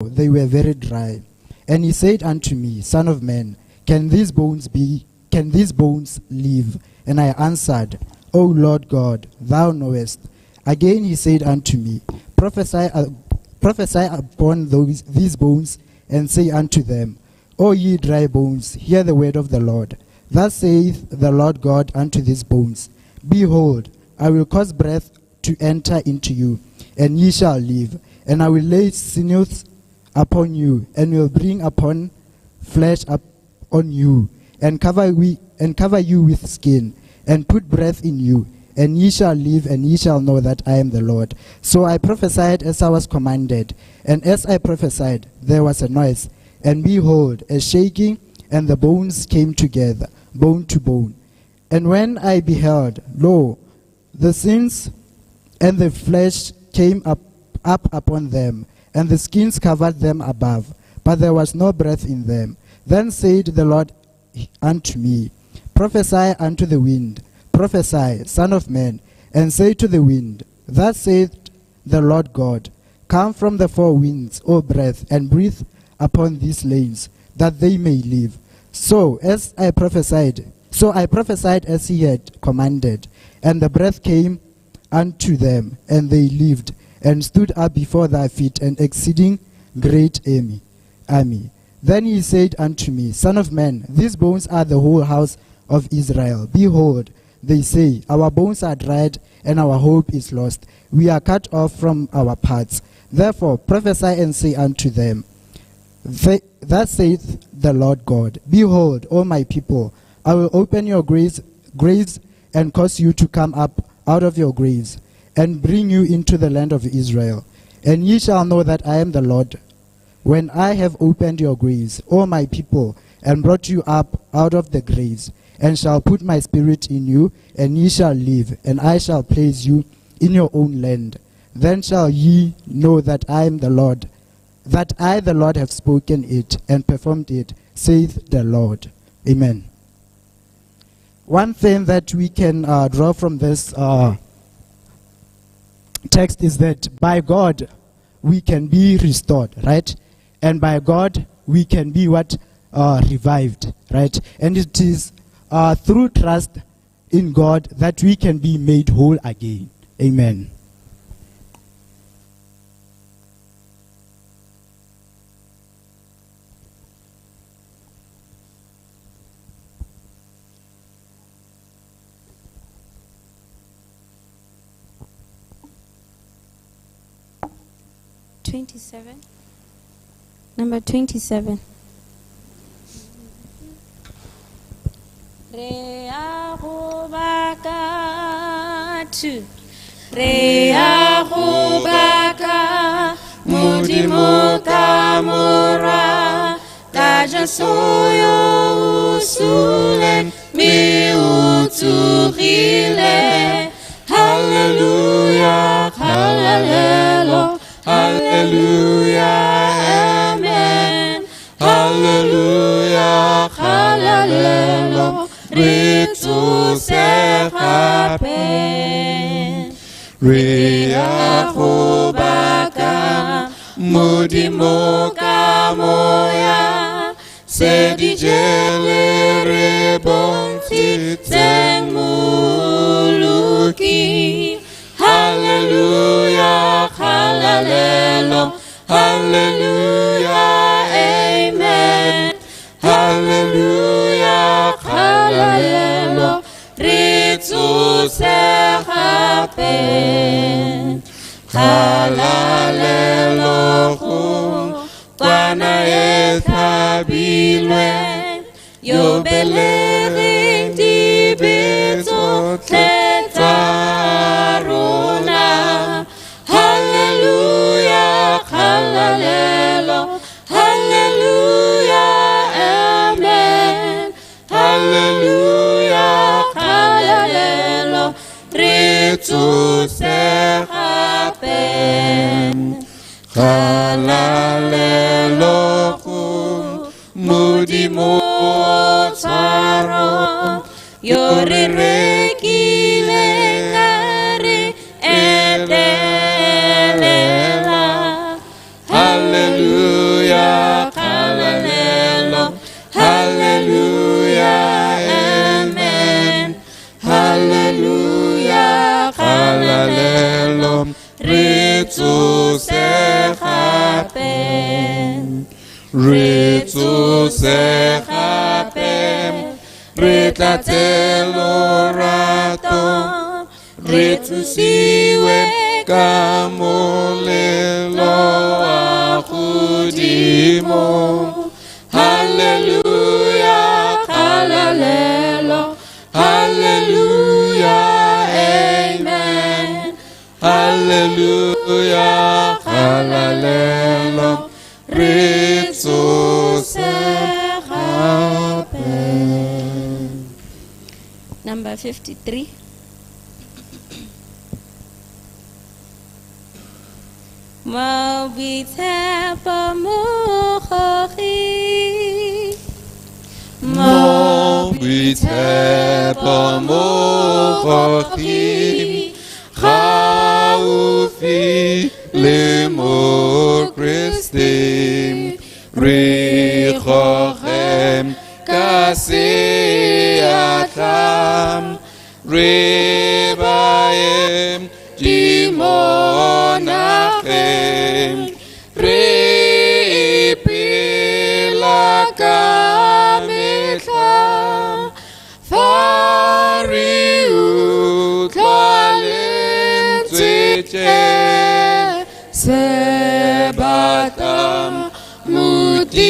they were very dry. And he said unto me, Son of man, can these bones live? And I answered, O Lord God, thou knowest. Again he said unto me, Prophesy upon these bones, and say unto them, O ye dry bones, hear the word of the Lord. Thus saith the Lord God unto these bones, Behold, I will cause breath to enter into you, and ye shall live. And I will lay sinews upon you, and will bring upon flesh up on you, and cover you with skin, and put breath in you, and ye shall live, and ye shall know that I am the Lord. So I prophesied as I was commanded, and as I prophesied, there was a noise, and behold, a shaking, and the bones came together, bone to bone. And when I beheld, lo, the sins and the flesh came up upon them, and the skins covered them above, but there was no breath in them. Then said the Lord unto me, Prophesy unto the wind, prophesy, son of man, and say to the wind, Thus saith the Lord God, Come from the four winds, O breath, and breathe upon these lanes, that they may live. So I prophesied as he had commanded, and the breath came unto them, and they lived, and stood up before thy feet, an exceeding great army. Then he said unto me, Son of man, these bones are the whole house of Israel. Behold, they say, Our bones are dried, and our hope is lost. We are cut off from our parts. Therefore prophesy and say unto them, Thus saith the Lord God, Behold, O my people, I will open your graves and cause you to come up out of your graves, and bring you into the land of Israel. And ye shall know that I am the Lord, when I have opened your graves, O my people, and brought you up out of the graves, and shall put my spirit in you, and ye shall live, and I shall place you in your own land. Then shall ye know that I am the Lord, that I the Lord have spoken it and performed it, saith the Lord. Amen. One thing that we can draw from this text is that by God we can be restored, right? And by God we can be what? Revived, right? And it is through trust in God that we can be made whole again. Amen. Number 27. Re a go baka two. Re a go baka Modimo ka mora ka Jesu yo o suleng mme o tsogile. Hallelujah, hallelujah. Hallelujah, amen. Hallelujah, hallelujah. Re tsose gape. Re a go baka Modimo ka moya, se di jele re bontshitseng Moloki. Hallelujah, hallelujah, hallelujah, amen. Hallelujah, hallelujah, re tsose gape. Hallelujah, kwana e thabilwe, yo belegeng dibe tsotlhe tsa rona. Hallelujah, hallelujah, hallelujah, amen. Hallelujah, hallelujah, re tsose gape. Hallelujah, Modimo tshwaro, yo re rekileng a re etelela. Hallelujah. Re tsose gape, re tlatse lorato, re tsosiwe ka molelo wa godimo. Hallelujah, Kgalalelo, hallelujah, amen. Hallelujah, kgalalelo, re tsose gape. Number 53. Mo boitshepo mogogi, Mo boitshepo mogogi, gaufi le mo Kriste, re goge ka seatla, re baye di mo nageng, re ipela ka metlha, fa re utlwa lentswe je, se batla motimedi,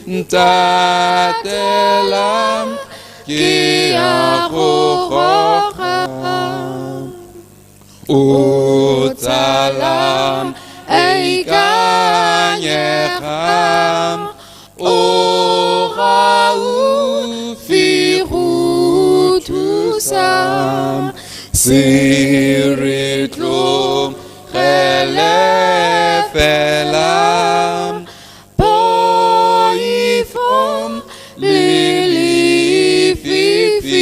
ntatela ke ya go goga. O tsala e ikanyegang, o gaufi go thusa, se re tlogele fela, poifo le lefifi,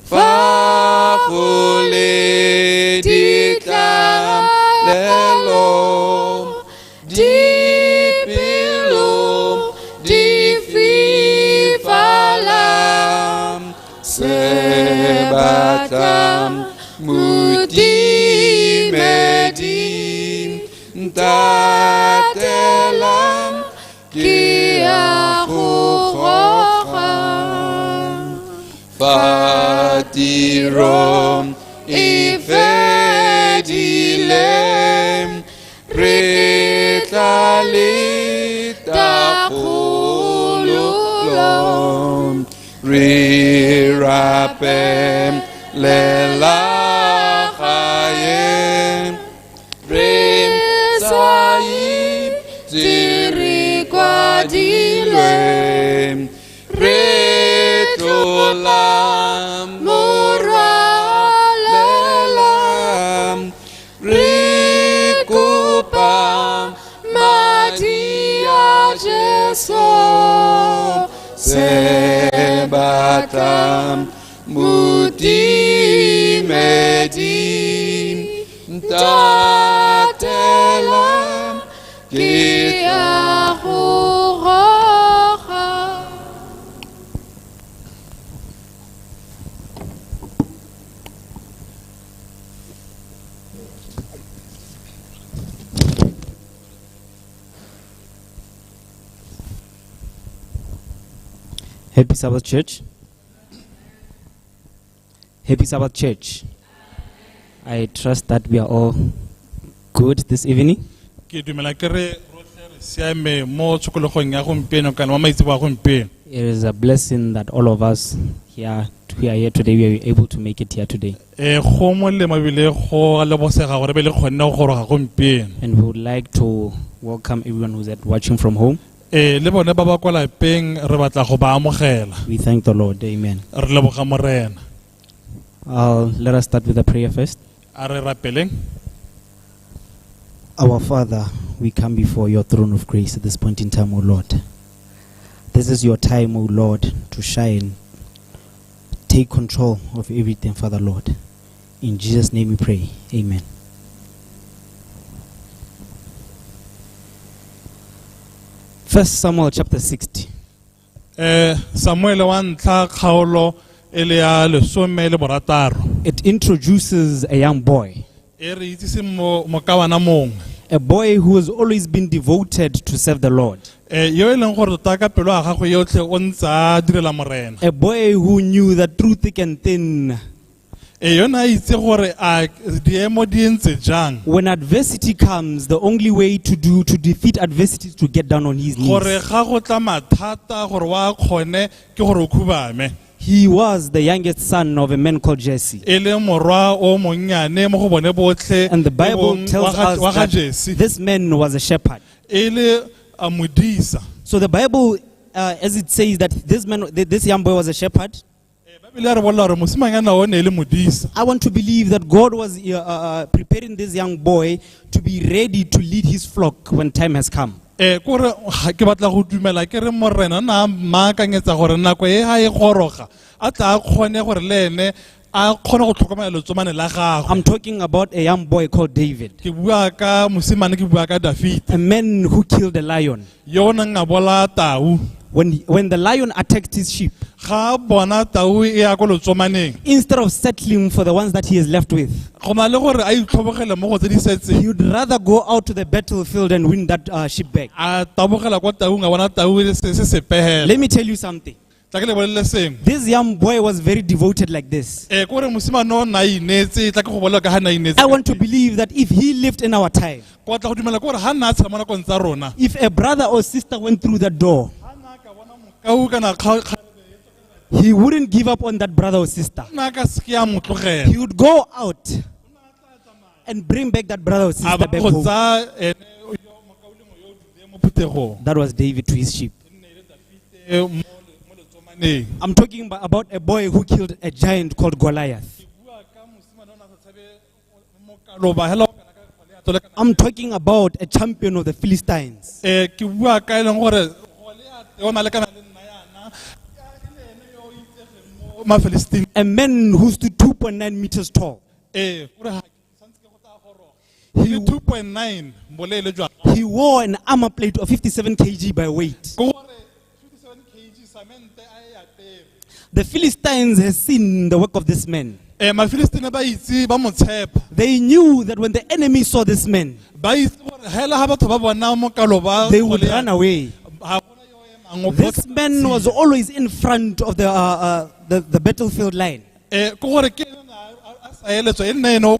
fa go le ditlalelo, dipelo di fifala, se batla motimedi, ntatela ke ya go goga. Fa tiro e fedile, re tla leta kgololo, re rapelela gae, re sa itse re kwadilwe, re tlola morwalela, re kopa madi a Jesu, se batla motimedi, ntatela ke tla go goga. Happy Sabbath, Church. Happy Sabbath, Church. I trust that we are all good this evening. Ke dumela ke re rotlhe re siame mo tshokologong ya gompieno kana mo maitsebo a gompieno. It is a blessing that all of us here who are here today, we are able to make it here today. Go molemo ebile go lebosega gore be le kgonne go goroga gompieno. And we would like to welcome everyone who's at watching from home. Le bone ba ba kwa lapeng re batla go ba amogela. We thank the Lord. Amen. Re leboga Morena. Let us start with a prayer first. A re rapeleng. Our Father, we come before your throne of grace at this point in time, O Lord. This is your time, O Lord, to shine. Take control of everything, Father Lord. In Jesus' name we pray. Amen. First Samuel chapter 60. Samuel wa ntlha kgaolo e le ya 16. It introduces a young boy. E re itsise mokawana mongwe. A boy who has always been devoted to serve the Lord. Yo e leng gore tota ka pelo ya gagwe yotlhe o ntse a direla morena. A boy who knew that through thick and thin, Yo ne a itse gore a diemo di ntse jang. When adversity comes, the only way to defeat adversity is to get down on his Gore knees. ga go tla mathata gore wa kgone ke gore o khubame. He was the youngest son of a man called Jesse. E le morwa o monnyane mo go bone botlhe And the Bible ebong tells wa us ga that Jesse. this man was a shepherd. E le a modisa. So the Bible, as it says that this man, this young boy was a shepherd. Baebele ya re bolela gore mosimanyana o ne e le modisa. I want to believe that God was preparing this young boy to be ready to lead his flock when time has come. Kore ke batla go dumela ke re morena na maakanyetsa gore nako e ga e goroga a tla a kgone gore le ene a kgone go tlhokomela letsomane la gagwe. I'm talking about a young boy called David, Ke bua ka mosimane, ke bua ka David, a man who killed a lion. Yo o neng a bolaya tau. When the lion attacked his sheep, Ga a bona tau e ya ko letsomaneng, instead of settling for the ones that he is left with, go na le gore a itlhobogele mo go tse di setseng, he would rather go out to the battlefield and win that sheep back. A tabogela kwa taung, a bona tau e se sepegela. Let me tell you something. Tla ke le bolelele sengwe. This young boy was very devoted like this. Kore mosimane o na inetse, tla ke go bolela ka ga na inetse. I want to believe that if he lived in our time, Ko batla go dumela ke gore ga nna a tshela mo nakong tsa rona, if a brother or sister went through that door, kau kana he wouldn't give up on that brother or sister. nna ka seke ya mo tlogela. He would go out and bring back that brother or A sister ba back go home. tsaya ene yo mokaulengwe yo o duleng mo phuthegong. That was David to his sheep. Mo letsomaneng. I'm talking about a boy who killed a giant called Goliath. Ke bua ka mosimane o ne a sa tshabe mokaloba hela o kana ka Goliath o le kana- I'm talking about a champion of the Philistines. Ke bua ka e leng gore Goliath o na le kana le nna yana, e le ene yo o itsegeng mo Mafilistine. A man who stood 2.9 meters tall. Kore ha ke santse ke go tsaya goroga. He Ke 2.9 boleele jwa. He wore an armor plate of 57 kg by weight. Ke gore 57 kg cement a e apere. The Philistines had seen the work of this man. Mafilistine ba itse ba mo tshepa. They knew that when the enemy saw this man, Ba itse gore hela ha batho ba bona mokalo ba they would Goliath, run away. ha gona yo o emang, o This man was always in front of the battlefield line. Ke gore ke ene a sa eletswa, e nne ene o-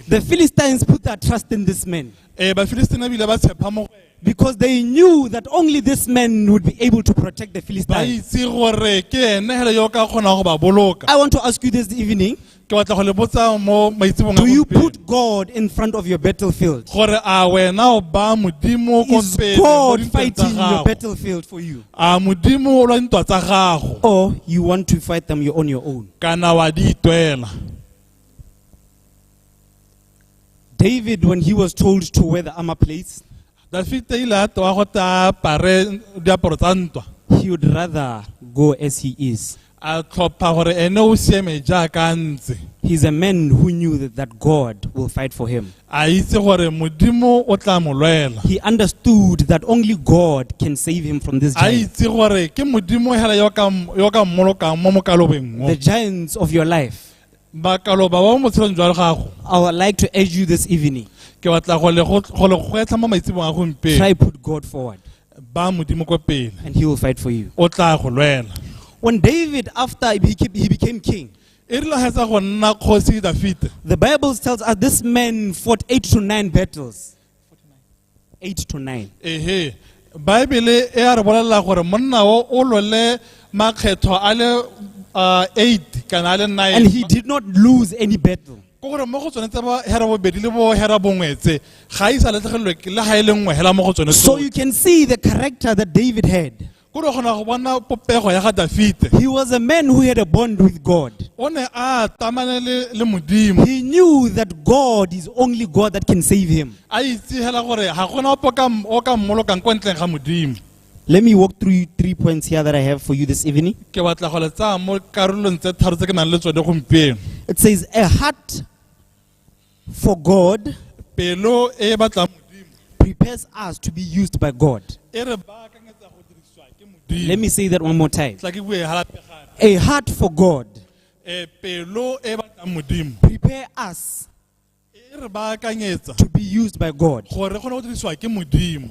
The Philistines put their trust in this man Bafilistine ebile ba tshepa mo go ene. because they knew that only this man would be able to protect the Ba Philistines. itse gore ke ene hela yo o ka kgonang go ba boloka. I want to ask you this evening, Ke batla go le botsa mo maitsebong a do you gompieno. put God in front of your battlefield? Gore a wena o ba modimo ko Is pele mo God dintweng tsa fighting your gago? battlefield for you? A modimo o lwa dintwa tsa gago? Or you want to fight them on your own? Kana wa di itwela? David, when he was told to wear the armor plates, David ile a tewa go tla apare diaparo tsa ntwa. he would rather go as he is. A tlhopha gore ene o siame jaaka a ntse. He's a man who knew that God will fight for him. A itse gore modimo o tla mo lwela. He understood that only God can save him from this A giant. itse gore ke modimo hela yo ka mmolokang mo mokalobeng o. The giants of your life. Makaloba ba mo botshelong jwa gago. I would like to urge you this evening. Ke batla go le gwetlha mo maitsebong a gompieno. Try put God forward Ba modimo ko pele. and he will fight for you. O tla go lwela. When David, after he became king, E rile ha etsa go nna kgosi David, the Bible tells us this man fought 8 to 9 battles. 8 to 9. Ehe, Bible e a re bolelela gore monna o o lole makgetho a le 8 kana a le 9. And he did not lose any battle. Ke gore mo go tsone tsa ba hera bobedi le bo hera bongwe tse, ga isa letlhegelwe ke le ha e le nngwe hela mo go tsone So tsotlhe. you can see the character that David had. Kore o kgona go bona popego ya ga David. He was a man who had a bond with God. O ne a tamane le modimo. He knew that God is only God that can save him. A itse hela gore ga gona ope o ka mmolokang kwa ntleng ga modimo. Let me walk through 3 points here that I have for you this evening. Ke batla go le tsaya mo karolong tse tharo tse ke nang le tsone gompieno. It says, a heart for God Pelo e batlang modimo prepares us to be used by God. e re baakanyetsa go dirisiwa ke modimo. Let me say that one more time. Tla ke bue gape gape. A heart for God Pelo e batlang modimo prepare us e Re baakanyetsa to be used by God. Gore re kgone go dirisiwa ke modimo.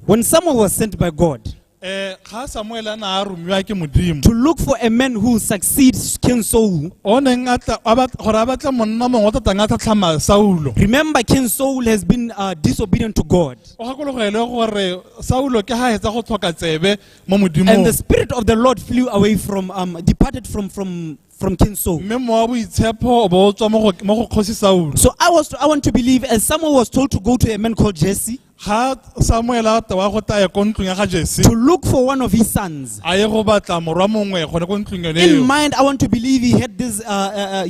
When Samuel was sent by God Ga Samuel a na a romiwa ke modimo to look for a man who succeeds King Saul, o neng a tla a gore a batle monna mongwe o tatang a tlhatlhama Saulo. Remember, King Saul has been disobedient to God. O gakologele gore Saulo ke ga etsa go tlhoka tsebe mo And modimong. The Spirit of the Lord flew away from, departed from King Saul. Mme mowa boitshepo o bo o tswa mo go kgosi Saulo. So I want to believe, as Samuel was told to go to a man called Jesse Ga Samuel a tewa go taya ko ntlong ya ga Jesse to look for one of his sons. A ye go batla morwa mongwe gone ko ntlong yone In eo. mind, I want to believe he had this,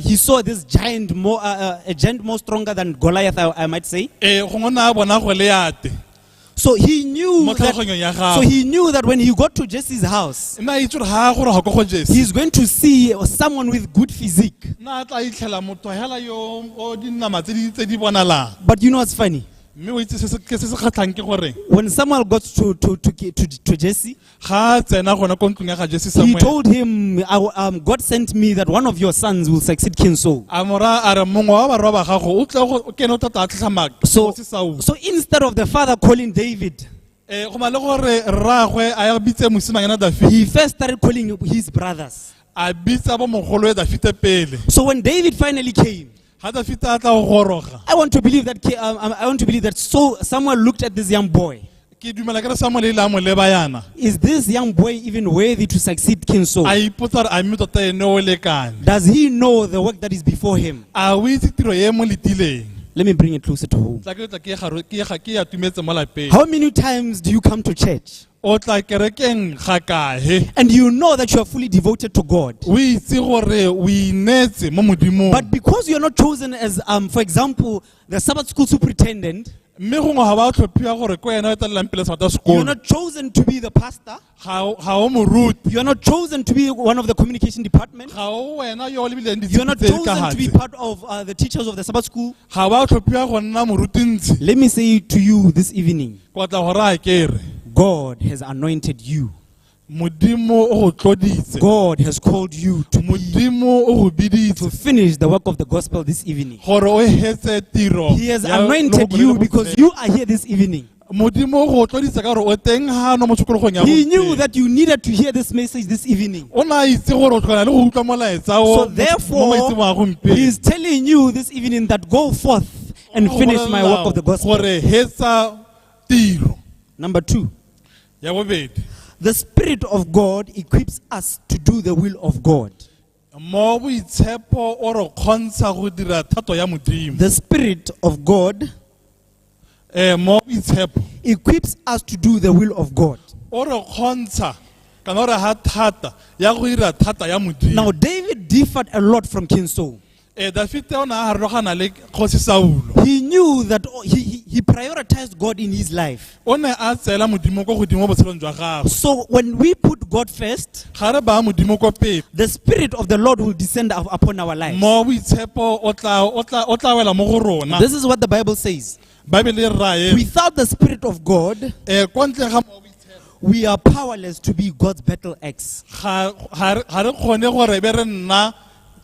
he saw this giant more, a giant more stronger than Goliath, I might say. Ee gongwe o ne a bona Goliate. So he knew Mo that, tlhaloganyong ya so gagwe. he knew that when he got to Jesse's house, Nna a itse gore ga a goroga ko go Jesse he's going to see someone with good physique. Nna a tla itlhela motho hela yo o dinama tse di bonalang. But you know what's funny? Mme o itse se se kgatlhang ke gore When Samuel got to Jesse, ga a tsena gone ko ntlong ya ga Jesse he Samuel told him, God sent me that one of your sons will succeed King Saul. A mora a re mongwe wa barwa ba gago o tla go ke ene o thata a tlhatlhama So, kgosi Saulo. so instead of the father calling David, Go na le gore rraagwe a bitse mosimanyana Dafite he first started calling his brothers. A bitsa bo mogolo e Dafite pele. So when David finally came, Ga Dafite a tla go goroga I want to believe that so Samuel looked at this young boy. Ke dumela ke re Samuel ile a mo leba yana. Is this young boy even worthy to succeed King Saul? A ipotsa gore a mme tota ene o lekane. Does he know the work that is before him? A o itse tiro e mo letileng? Let me bring it closer to home. Tla ke tla ke garo ke ga ke ya tumetse mo lapeng. How many times do you come to church O tla kerekeng ga kae and you know that you are fully devoted to God? O itse gore o ineetse mo modimong. But because you're not chosen as, for example, the Sabbath school superintendent, Mme gongwe ga ba tlhophiwa gore ke wena o etelelang pele sebata you're sekolo not chosen to be the pastor, ga o moruti you're not chosen to be one of the communication department, ga o wena yo o lebileng you're not ditshipi tse di ka chosen to be gatse part of the teachers of the Sabbath school. Ga ba tlhophiwa go nna morutintshi. Let me say to you this evening, Kwa tla go raya ke re God has anointed you. Modimo o go tloditse. God has called you Modimo o go to biditse finish the work of the gospel this evening. Gore o hetse tiro He has ya anointed loboko le you le because botshelo. you are here this evening. Modimo o go tloditse ka gore o teng gano mo tshokologong ya He knew gompieno. that you needed to hear this message this evening. O ne a itse gore o tlhokana le go utlwa molaetsa o So mo therefore, maitseboa a he gompieno. is telling you this evening that go forth and O go finish my work of the bolelela gospel. gore hetsa tiro. Number two, Ya bobedi, the Spirit of God equips us to do the will of God. Mo boitshepo o re kgontsha go dira thato ya modimo. The Spirit of God Mo boitshepo equips us to do the will of God. O re kgontsha kana o re ha thata ya go dira thata ya Now, modimo. David differed a lot from King Saul. Dafite o ne a harologana le kgosi Saulo. He knew that he prioritized God in his life. O ne a tseela modimo ko godimo mo botshelong jwa gagwe. So when we put God first, Ga re baya modimo ko pele the Spirit of the Lord will descend upon our lives. mo boitshepo o tla wela mo go rona. This is what the Bible says. Baebele e rae Without the Spirit of God, kwa ntle ga mowa boitshepo we are powerless to be God's battle axe. Ga re kgone gore be re nna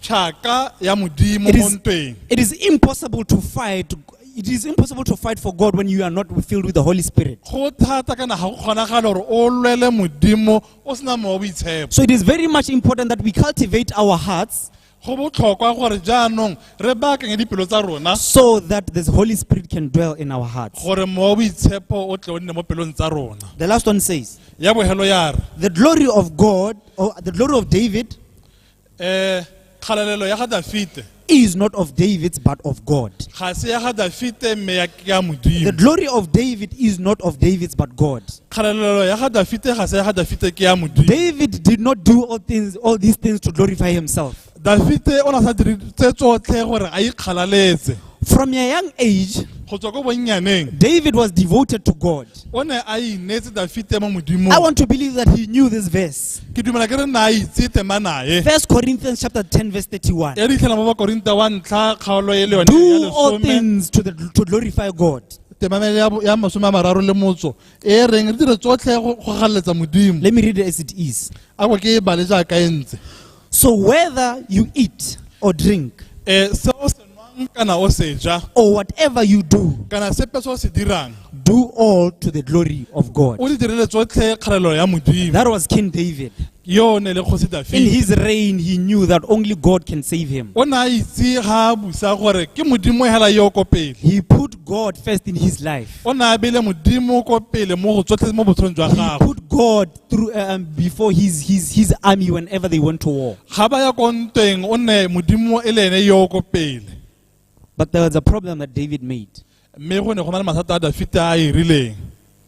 tšhaka ya modimo It mo is, ntweng. it is impossible to fight. It is impossible to fight for God when you are not filled with the Holy Spirit. Go thata kana ga go kgonagale gore o lwele modimo o sena mowa boitshepo. So it is very much important that we cultivate our hearts Go botlhokwa gore jaanong re baakanye dipelo tsa rona so that the Holy Spirit can dwell in our hearts. Gore mowa boitshepo o tle o nne mo pelong tsa rona. The last one says, Ya bogelo ya re the glory of God, or the glory of David, Kgalalelo ya ga Dafite is not of David's but of God. Ga se ya ga Dafite mme ya ke ya The modimo. glory of David is not of David's but God. Kgalalelo ya ga Dafite ga se ya ga Dafite ke ya modimo. David did not do all these things to glorify himself. Dafite o ne a sa dire tse tsotlhe gore a ikgalaletse. From a young age, Go tswa ko bonnyaneng David was devoted to God. O ne a ineetse Dafite mo I modimong. want to believe that he knew this verse. Ke dumela ke re nna a itse temanae. First Corinthians chapter 10 verse 31. E re itlhela mo Bakorinta wa ntlha kgaolo e le yone ya Do all lesome things to glorify God. Temana ya 35 e reng re dire tsotlhe go galeletsa modimo. Let me read it as it is. A ko ke e bale jaaka e ntse. So whether you eat or drink Seo se nwang jang kana o se ja or whatever you do, kana sepe se o se dirang do all to the glory of God. O di dirile tsotlhe kgalelo ya modimo. That was King David. Yo ne le kgosi In Dafide. his reign, he knew that only God can save him. O ne a itse ga a busa gore ke modimo hela yo ko pele. He put God first in his life. O ne a beile modimo ko pele mo go tsotlhe mo botshelong jwa He gagwe. put God through before his army whenever they went to war. Ga ba ya ko ntweng o ne modimo e le ene yo ko pele. But there was a problem that David made. Mme go ne go na le mathata a Dafita a e rileng.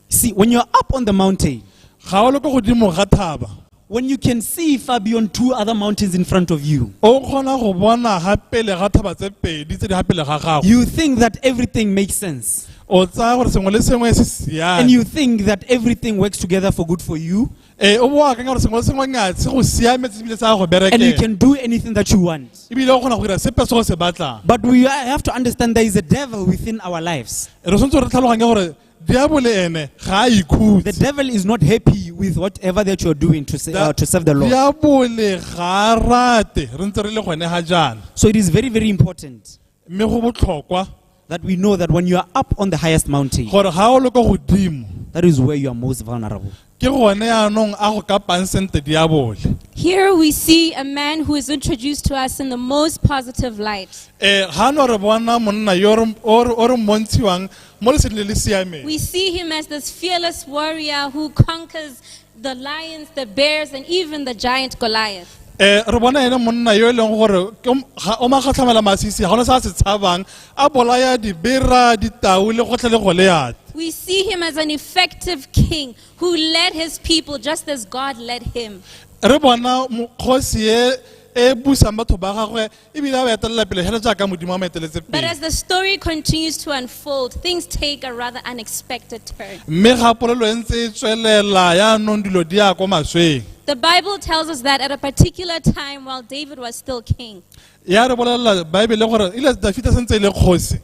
See, when you're up on the mountain, Ga o le ko godimo ga thaba, when you can see far beyond two other mountains in front of you, o kgona go bona ga pele ga thaba tse pedi tse di ga pele ga gago, you think that everything makes sense. O tsaya gore sengwe le sengwe se And siame. you think that everything works together for good for you. Ee, o bo akanya gore sengwe le sengwe nya se go siametse ebile sa go And you berekela, can do anything that you want. Ebile o kgona go dira sepe se go se batlang. But we have to understand there is a devil within our lives. Re tshwanetse re tlhaloganye gore diabole ene ga a The ikhutse. devil is not happy with whatever that you're doing to serve the Lord. Diabole ga a rate re ntse re le gone ga jaana. So it is very, very important Mme go botlhokwa that we know that when you are up on the highest mountain, gore ga o le ko godimo, that is where you are most vulnerable. Ke gone yaanong a go kapang sente diabole. Here we see a man who is introduced to us in the most positive light. Ga no re bona monna yo o re mmontshiwang mo leseding le le siameng. We see him as this fearless warrior who conquers the lions, the bears, and even the giant Goliath. Re bona ene monna yo e leng gore o magatlhamela masisi ga gona se a se tshabang a bolaya dibera ditau le gotlhe le Goliath. We see him as an effective king who led his people just as God led him. Re bona kgosi e e busang batho ba gagwe ebile a ba etelela pele fela jaaka modimo a mo eteletse But pele. as the story continues to unfold, things take a rather unexpected turn. Mme ga polelo e ntse e tswelela yaanong dilo di ya ko masweng. The Bible tells us that at a particular time while David was still king, Ya re bolelela baebele gore ile Dafita sentse e le kgosi,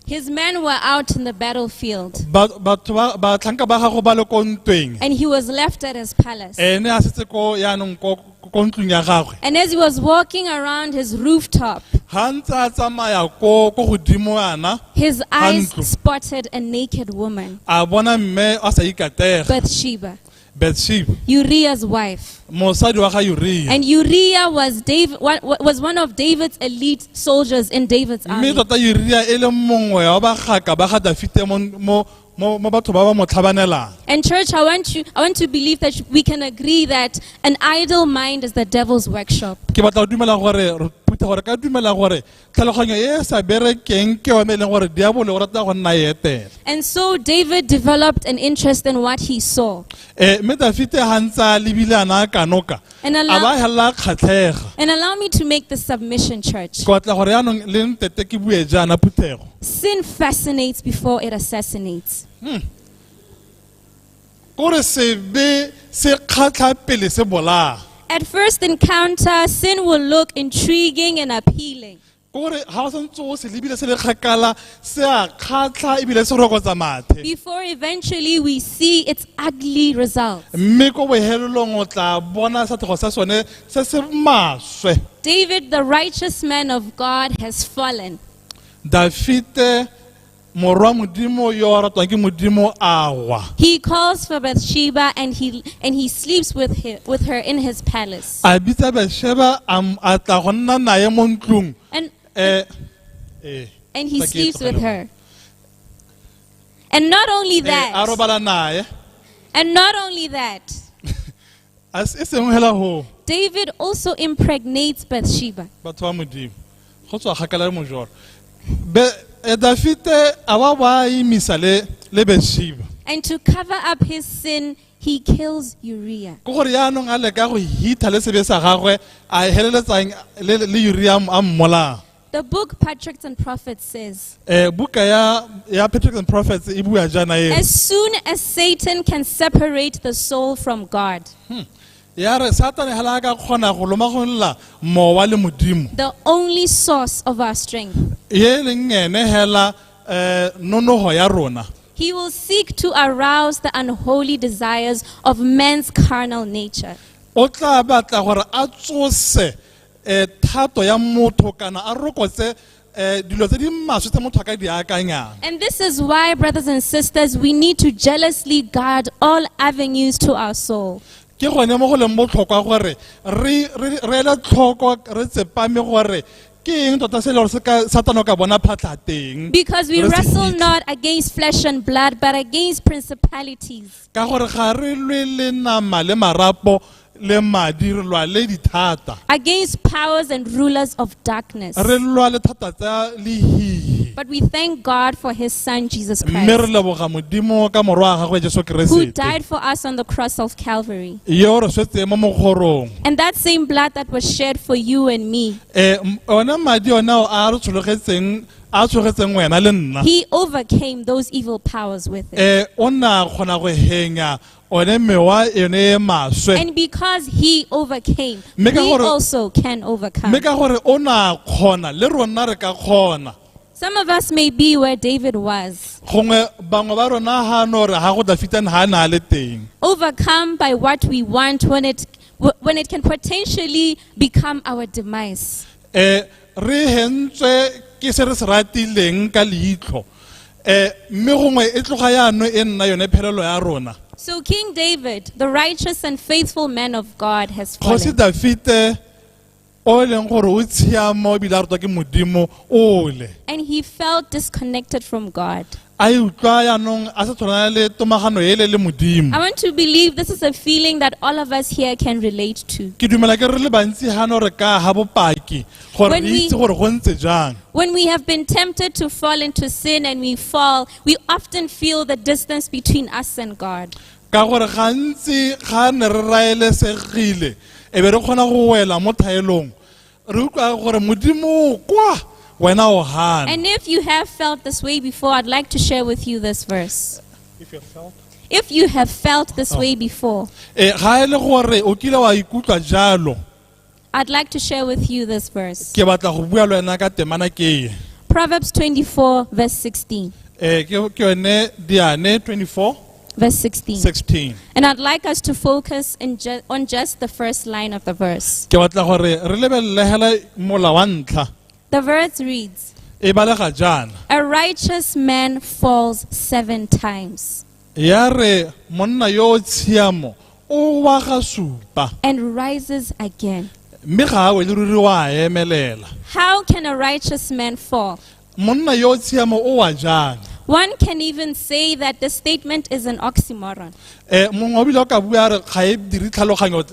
his men were out in the battlefield batho batlhanka ba gago ba le ko ntweng, and he was left at his palace. Ene a setse ko yaanong ko ntlong ya gagwe. And as he was walking around his rooftop, Ga ntse a tsamaya ko godimo yana, his eyes ntlo, spotted a naked woman, a bona mme a sa ikatega, Bathsheba, Bathsheba, Uriah's wife. Mosadi wa ga Uria. And Uriah was, David, was one of David's elite soldiers in David's Mme army. tota Uria e le mongwe wa bagaka ba ga Dafite mo batho ba ba mo tlhabanelang. And church, I want to believe that we can agree that an idle mind is the devil's workshop. Ke batla go dumela gore re phutha gore ka dumela gore tlhaloganyo e e sa berekeng ke yone e leng gore diabolo o rata go nna e etela. And so David developed an interest in what he saw. Mme Dafite ga ntse a lebile ana a kanoka, And a allow, ba helela a kgatlhega. and allow me to make the submission, church. Ke batla gore yaanong le ntete ke bue jaana phuthego. Sin fascinates before it assassinates. Kore sebe se kgatlha pele se bolaya. At first encounter, sin will look intriguing and appealing. Kore ga o santse o se lebile se le kgakala se a kgatlha ebile se rokotsa mathe. Before eventually we see its ugly results. Mme ko bohelelong o tla bona setlhogo sa sone se se maswe. David, the righteous man of God, has fallen. Dafite morwa modimo yo a ratwang ke modimo a wa. He calls for Bathsheba and he sleeps with her in his palace. A bitsa Bathsheba a tla go nna naye mo ntlong. And, Eh, and he tla ke e sleeps with tlogele. her. And not only A that, robala naye. and not only that, E seng hela ho. David also impregnates Bathsheba. Batho ba modimo go tswa kgakala le mojoro be Dafite a ba imisa le Bathsheba. And to cover up his sin, he kills Uriah. Ke gore yaanong a leka go hitha le sebe sa gagwe a heleletsang le Uria a mmolaya. The book Patriarchs and Prophets says, Buka ya Patriarchs and Prophets e bua jaana e as soon as Satan can separate the soul from God, ya re satane hela a ka kgona go lomagolola mowa le modimo, the only source of our strength, ye e leng ene hela nonogo ya rona, he will seek to arouse the unholy desires of man's carnal nature. O tla batla gore a tsose thato ya motho kana a rokotse dilo tse di maswe tse motho a ka di akanyang. And this is why, brothers and sisters, we need to jealously guard all avenues to our soul. Ke gone mo go leng botlhokwa gore re ele tlhoko re tsepame gore ke eng tota se e le gore se ka satane o ka bona phatlha teng. Because we Re se wrestle fitlhe. not against flesh and blood, but against principalities, Ka gore ga re lwe le nama le marapo le madi, re lwa le dithata, against powers and rulers of darkness. Re lwa le thata tsa lehihi. But we thank God for his Son, Jesus Mme re Christ, leboga modimo ka morwa wa gagwe Jesu who Keresete died for us on the cross of Calvary. Yo re swetseng mo mogorong. And that same blood that was shed for you and me, One madi one ao a re tshologetseng a tshologetseng wena le nna, he overcame those evil powers with it. O nna a kgona go henya one mewa yone e maswe. And because he overcame, Mme ka we also can overcome. Mme ka gore o na a kgona le rona re ka kgona. Some of us may be where David was, Gongwe bangwe ba rona ga no re ga go Dafitane ga a na a le teng, overcome by what we want when it can potentially become our demise. Re hentswe ke se re se ratileng ka leitlho mme gongwe e tloga yano e nna yone phelelo ya rona. So King David, the righteous and faithful man of God, has Kgosi fallen. Dafite o e leng gore o tshiamo ebile a rutwa ke modimo ole, And he felt disconnected from God. A e utlwa yaanong a sa tshwana le tomagano ele le modimo. I want to believe this is a feeling that all of us here can relate to. Ke dumela ke re le bantsi gano re ka ga bopaki gore When re itse gore go ntse jang. When we have been tempted to fall into sin and we fall, we often feel the distance between us and God. Ka gore gantsi ga ne re raelesegile e be re kgona go wela mo thaelong re utlwa gore modimo o kwa wena o gana. And if you have felt this way before, I'd like to share with you this verse. If you have felt this way before, Ga e le gore o kile wa ikutlwa jalo, I'd like to share with you this verse. Ke batla go bua le wena ka temana ke e. Proverbs 24, verse 16. Ke yone diane 24 Verse 16. 16. And I'd like us to focus on just the first line of the verse. Ke batla gore re lebelele hela mola wa ntlha. The verse reads, E balega jaana. "A righteous man falls 7 times Ya re monna yo o tshiamo o wa ga supa and rises again." Mme ga a wele ruri wa emelela. How can a righteous man fall? Monna yo o tshiamo o wa jang? One can even say that the statement is an oxymoron. Mongwe o bile o ka bua a re ga e dire tlhaloganyo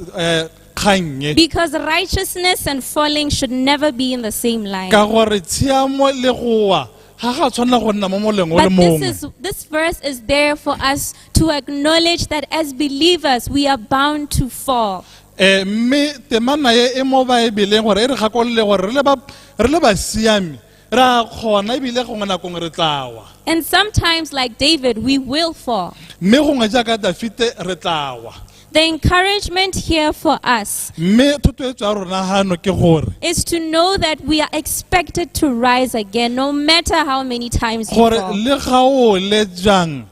kgang e. Because righteousness and falling should never be in the same line. Ka gore tshiamo le go wa ga ga tshwanela go nna mo moleng o le But mongwe. this verse is there for us to acknowledge that as believers we are bound to fall. Mme temana e e mo baebeleng gore e re gakolole gore re le basiami re a kgona ebile gongwe nakong re tla wa. And sometimes, like David, we will fall. Mme gongwe jaaka Dafite re tla wa. The encouragement here for us Mme thotloetso ya rona gano ke gore is to know that we are expected to rise again, no matter how many times we gore fall. le ga o le jang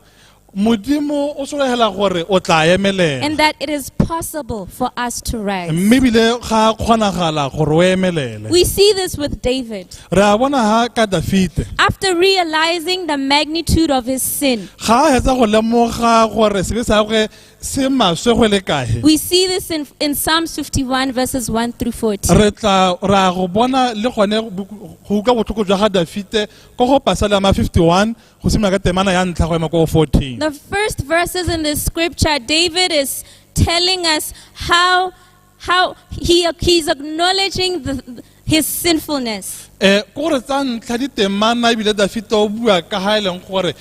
modimo o sologela gore o tla emelela. And that it is possible for us to rise. Mme ebile ga a kgonagala gore o emelele. We see this with David. Re a bona ha ka Dafite. After realizing the magnitude of his sin, Ga a hetsa go lemoga gore sebe sa gagwe se maswe go le kae, we see this in Psalms 51, verses 1 through 14. Re tla ra go bona le gone go utlwa botlhoko jwa ga Dafite ko go Pasalema 51 go simolola ka temana ya ntlha go ema ko go 14. The first verses in this scripture, David is telling us how he's acknowledging his sinfulness. Ko gore tsa ntlha ditemana ebile Dafite o bua ka ha e leng gore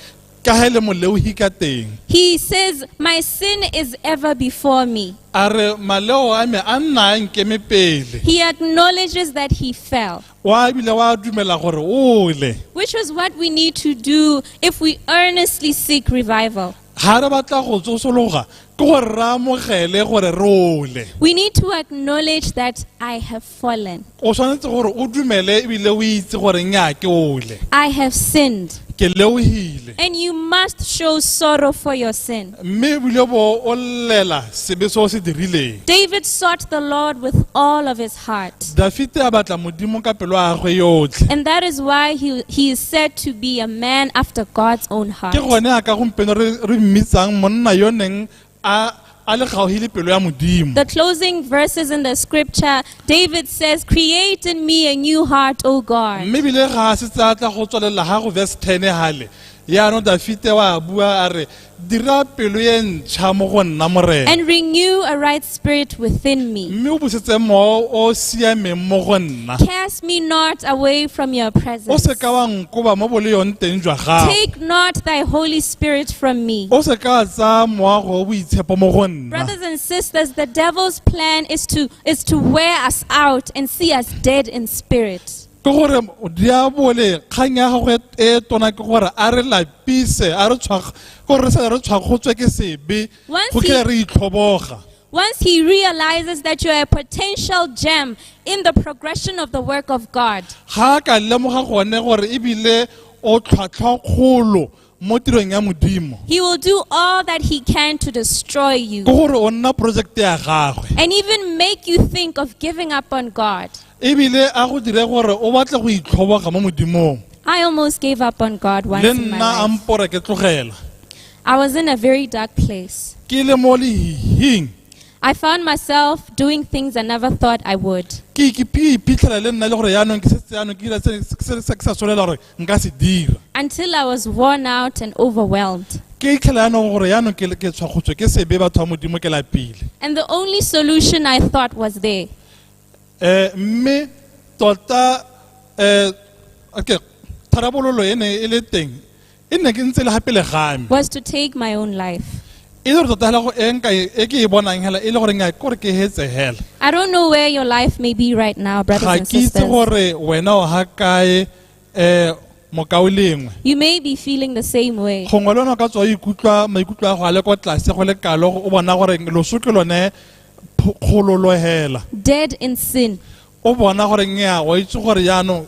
ka ha e le moleohi ka teng. He says, "My sin is ever before me." A re maleo a me a nna a nkeme pele. He acknowledges that he fell, Wa ebile wa dumela gore o le. which is what we need to do if we earnestly seek revival. Ga re batla go tsosologa Ke gore re amogele gore re ole. We need to acknowledge that I have fallen. O tshwanetse gore o dumele ebile o itse gore nnyaa ke ole. I have sinned. Ke leohile. And you must show sorrow for your sin. Mme ebile bo o llela sebe se o se dirileng. David sought the Lord with all of his heart. Dafite a batla modimo ka pelo ya gagwe yotlhe. And that is why he is said to be a man after God's own heart. Ke gone a ka gompieno re mmitsang monna yo neng a le gaufi le pelo ya modimo. The closing verses in the scripture, David says, "Create in me a new heart, O God." Mme ebile ga a setse a tla go tswelela ga go verse 10 hale. Yaanong Dafite wa bua a re, dira pelo e ntšha mo go nna Morena. And renew a right spirit within me. Mme o busetse mowa o siameng mo go nna. Cast me not away from your presence. O seka wa nkoba mo boleyong teng jwa gago. Take not thy Holy Spirit from me. O seka wa tsaya moago o boitshepo mo go nna. Brothers and sisters, the devil's plan is to wear us out and see us dead in spirit. Ke gore diabole kgang ya gagwe e tona ke gore a re lapise, a re tshwag-, gore re sale re tshwagotswe ke sebe, go tlhela re itlhoboga. Once he realizes that you are a potential gem in the progression of the work of God. Ga a ka lemoga gone gore ebile o tlhwatlhwa kgolo mo tirong ya modimo. He will do all that he can to destroy you. Ke gore o nna project ya gagwe. And even make you think of giving up on God. Ebile a go dire gore o batle go itlhoboga mo modimong. I almost gave up on God once Le in my nna a life. mpore ke tlogela. I was in a very dark place. Ke le mo lehihing. I found myself doing things I never thought I would. Ke iphitlhela le nna le gore yaanong ke setse yaanong ke dira se ke sa solela gore nka se dira. Until I was worn out and overwhelmed. Ke itlhela yaanong gore yaanong ke tshwagotswe ke sebe batho ba modimo ke lapile. And the only solution I thought was there. Mme tota, okay, tharabololo e ne e le teng, e ne ke ntse le gape le ga me. Was to take my own life. E le gore tota hela go e nka e, e ke e bonang hela, e le gore nka, ke gore ke hetse hela. I don't know where your life may be right now, brothers Ga and ke itse sisters. gore wena o ha kae, mokaulengwe. You may be feeling the same way. Gongwe le wena o ka tswa o ikutlwa maikutlo a go a le kwa tlase go le kalo, o bona gore loso ke lone kgololo hela. Dead in sin. O bona gore nnyaa, wa itse gore jaanong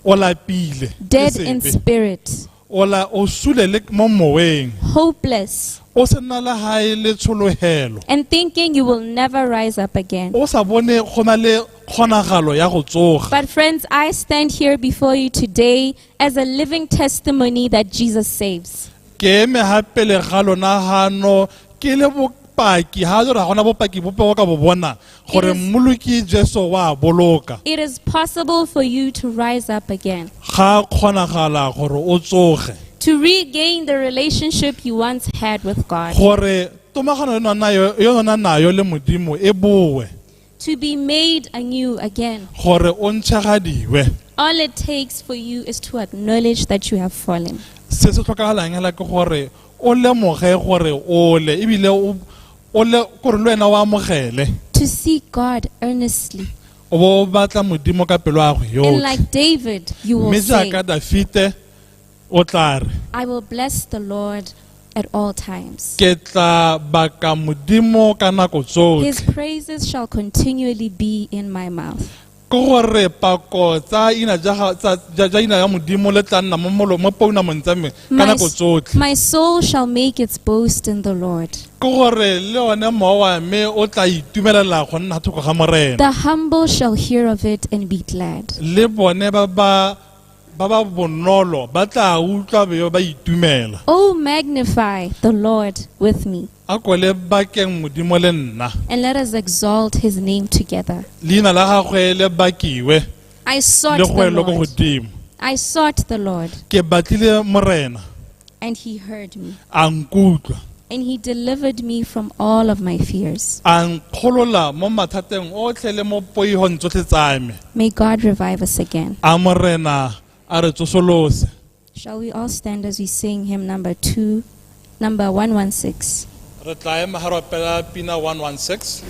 o lapile. Ke Dead in sebe. spirit. O la, o sule le mo moweng. Hopeless. O sena le hae le tsholohelo. And thinking you will never rise up again. O sa bone go na le kgonagalo ya go tsoga. But friends, I stand here before you today as a living testimony that Jesus saves. Ke eme ha pele ga lona hano, ke le bopaki, ha jare ha gona bopaki bope bo ka bo bona, gore Mmoloki Jesu wa boloka. It is possible for you to rise up again. Ga kgonagala gore o tsoge. To regain the relationship you once had with God. Gore tomagano e nona yo, e nona nayo le Modimo e boe. To be made anew again. Gore o ntšhagadiwe. All it takes for you is to acknowledge that you have fallen. Se se tlhokagalang hela ke gore o lemoge gore o le, ebile o, o le, gore le wena o amogele. To seek God earnestly. O bo o batla Modimo ka pelo ya gago And yotlhe. like David, you will Mme say, jaaka Dafite, o tla re, I will bless the Lord at all times. Ke tla baka Modimo ka nako tsotlhe. His praises shall continually be in my mouth. Ke gore pako tsa ina ja ga, tsa, ja, ja ina ya Modimo le tla nna mo molo, mo pounamong tsa me ka nako tsotlhe. My soul shall make its boast in the Lord. Ke gore le one mowa wa me o tla itumelela go nna thoko ga Morena. The humble shall hear of it and be glad. Le bone ba ba, ba ba bonolo ba tla utlwa be ba itumela. Oh, magnify the Lord with me. A ko le bakeng Modimo le nna. And let us exalt his name together. Leina la gagwe le bakiwe. I sought Le the go elwe ko Lord. godimo. I sought the Lord. Ke batlile Morena. And he heard me. A nkutlwa. And he delivered me from all of my fears. A nkgolola mo mathateng otlhe le mo poihong tsotlhe tsa me. May God revive us again. A Morena a re tsosolose. Shall we all stand as we sing hymn number two, number 116? Re tla ema ha re opela pina 116.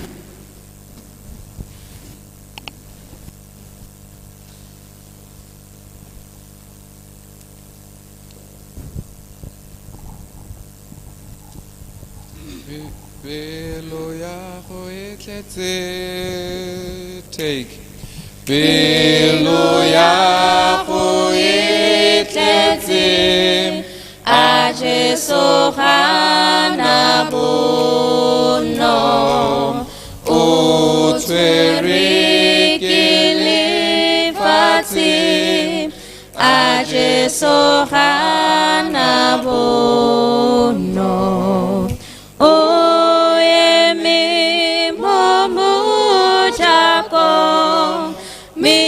Pelo ya go e tletse. Take. Pelo ya go e tletse. A Jesu ga na bonno, O tshwerwe ke lefatshe. A Jesu ga na bonno, o eme mo mojakong, mme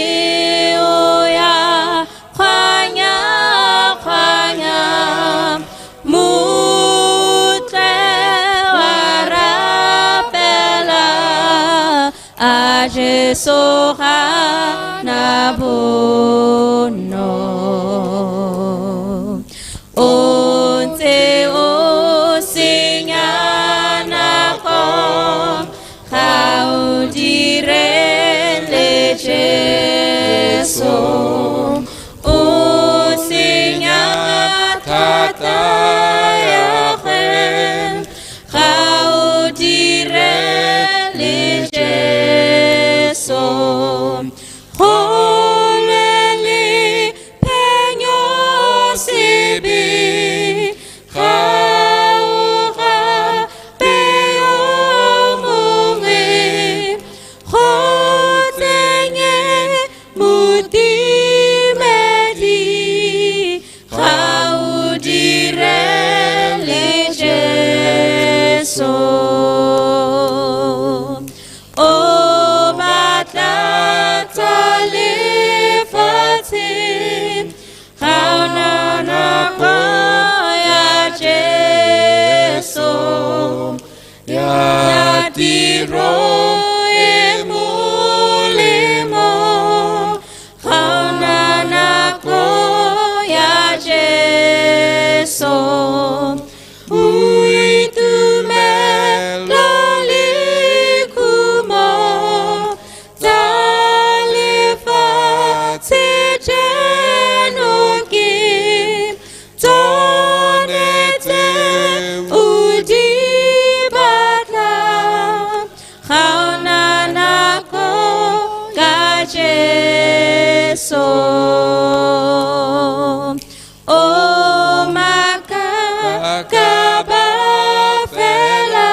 o ya kgwanya kgwanya, mutle wa rapela. A Jesu ga na bonno, o ntse o senya nako, ga o direle Jesu, o senya thata ya gagwe, ga o direle Jesu. Go le phenyo sebe, ga o gape yo mongwe, go tsenye motimedi, ga o direle Jesu. O batla tsa lefatshe, ga o na nako ya Jesu, Ya ya tiro e molemo, ga o na nako ya Jesu. Boitumelo le khumo tsa lefatshe jeno ke tsone tse o di batlang, ga o na nako ka Jesu. O makaka ba fela,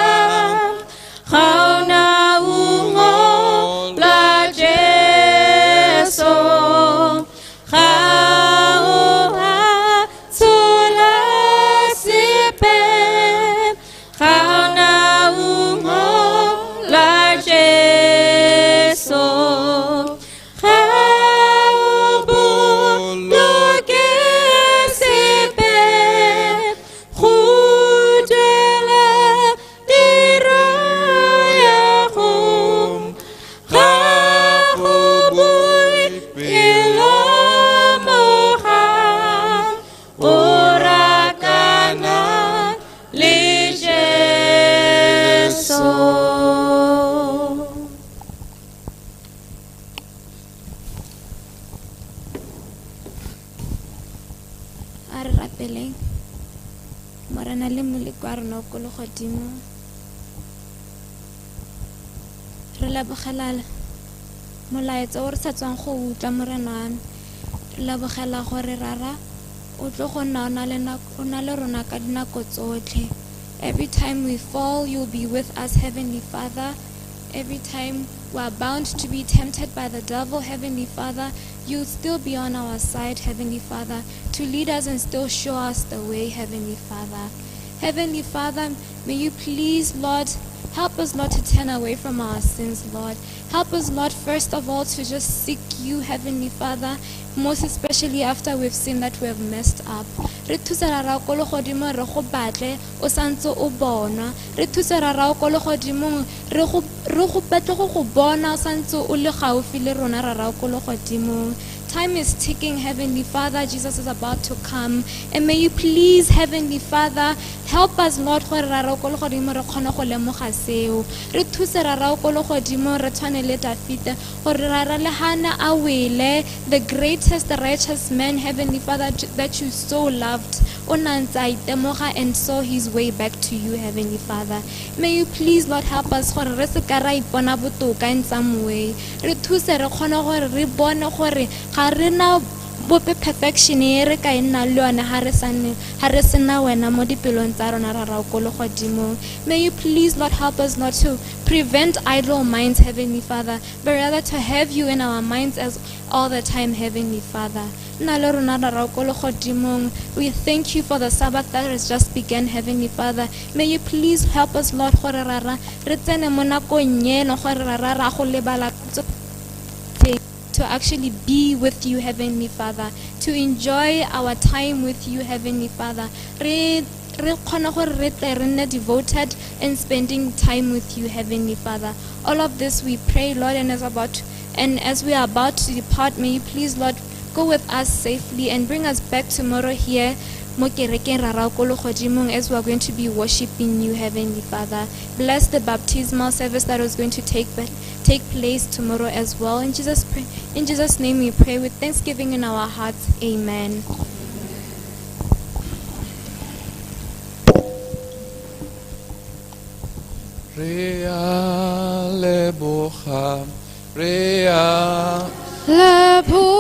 ga o na ungo la Jesu, ga o a tshola sepe, ga o na ungo la Jesu, ga o boloke sepe, go duela tiro ya go, ga go boipelo mogang, o rakana le Jesu. A re rapeleng. Morena le moleko wa rona o ko legodimo, re lebogela molaetsa o re sa tswang go utlwa, Morena wa me. Re lebogela gore rara o tlo go nna o na le nako, o na le rona ka dinako tsotlhe. Every time we fall, you'll be with us, Heavenly Father. Every time we are bound to be tempted by the devil, Heavenly Father, you'll still be on our side, Heavenly Father, to lead us and still show us the way, Heavenly Father. Heavenly Father, may you please, Lord, help us, Lord, to turn away from our sins, Lord. Help us, Lord, first of all, to just seek you, Heavenly Father, most especially after we've seen that we have messed up. Re thuse rara ko legodimong re go batle o santse o bonwa. Re thuse rara ko legodimong re go batle go go bona o santse o le gaufi le rona rara ko legodimong. Time is ticking, Heavenly Father. Jesus is about to come. And may you please, Heavenly Father, help us, Lord, gore rara ko legodimo re kgone go lemoga seo. Re thuse rara ko legodimo re tshwane le Dafita, gore rara le hana a wele, the greatest righteous man, Heavenly Father, that you so loved. o ne a ntse a itemoga and saw his way back to you, Heavenly Father. May you please, Lord, help us gore re se ka ra ipona botoka in some way. Re thuse re kgone gore re bone gore ga re na bope perfection e re ka e nnang le yone ga re sa nne- ga re sena wena mo dipelong tsa rona ra ra ko legodimong. May you please, Lord, help us not to prevent idle minds, Heavenly Father, but rather to have you in our minds as all the time, Heavenly Father. Nna le rona ra ra ko legodimong. We thank you for the Sabbath that has just begun, Heavenly Father. May you please help us, Lord, gore rara re tsene mo nakong e leng gore rara ra go lebala ka tsotlhe, to actually be with you, Heavenly Father, to enjoy our time with you, Heavenly Father. Re kgone gore re tle re nne devoted in spending time with you, Heavenly Father. All of this we pray, Lord, and as we are about to depart, may you please, Lord, go with us safely and bring us back tomorrow here mo kerekeng ra ra ko legodimong as we are going to be worshiping you, Heavenly Father. Bless the baptismal service that is going to take place tomorrow as well. In Jesus' name we pray with thanksgiving in our hearts. Amen. Re a leboga, re a Leboga.